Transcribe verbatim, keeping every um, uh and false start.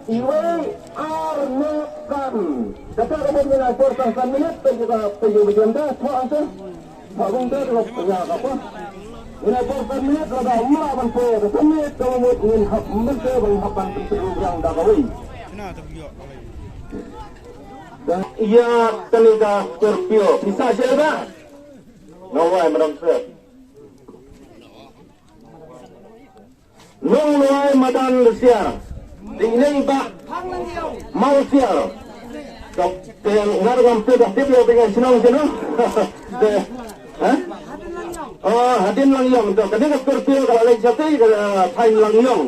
Iwei ar ne san. Kata ka mut ngin ai por tang san minit, peit ïa ka, peit ïa ka jam da, thoh asa. Thoh bun te ka, ïa ka pa. Ngin ai por san minit, lada ym lah ban poi ka san minit, ka mut ngin hap mynta ban hap ban pynpoi ruh da kawei. Ïa kane ka Scorpio, pisa sha ba. Nongwai Madan Sep. Nongwai Madan Siar. Ding neng ba. Mau Siar. Kap te ngar ngam te dah tip ïa te ngan shnong shnong. Te, ha? Oh, Hadin Lang Yong to. Kane ka Scorpio ka la leit shatei ka Thain Lang Yong.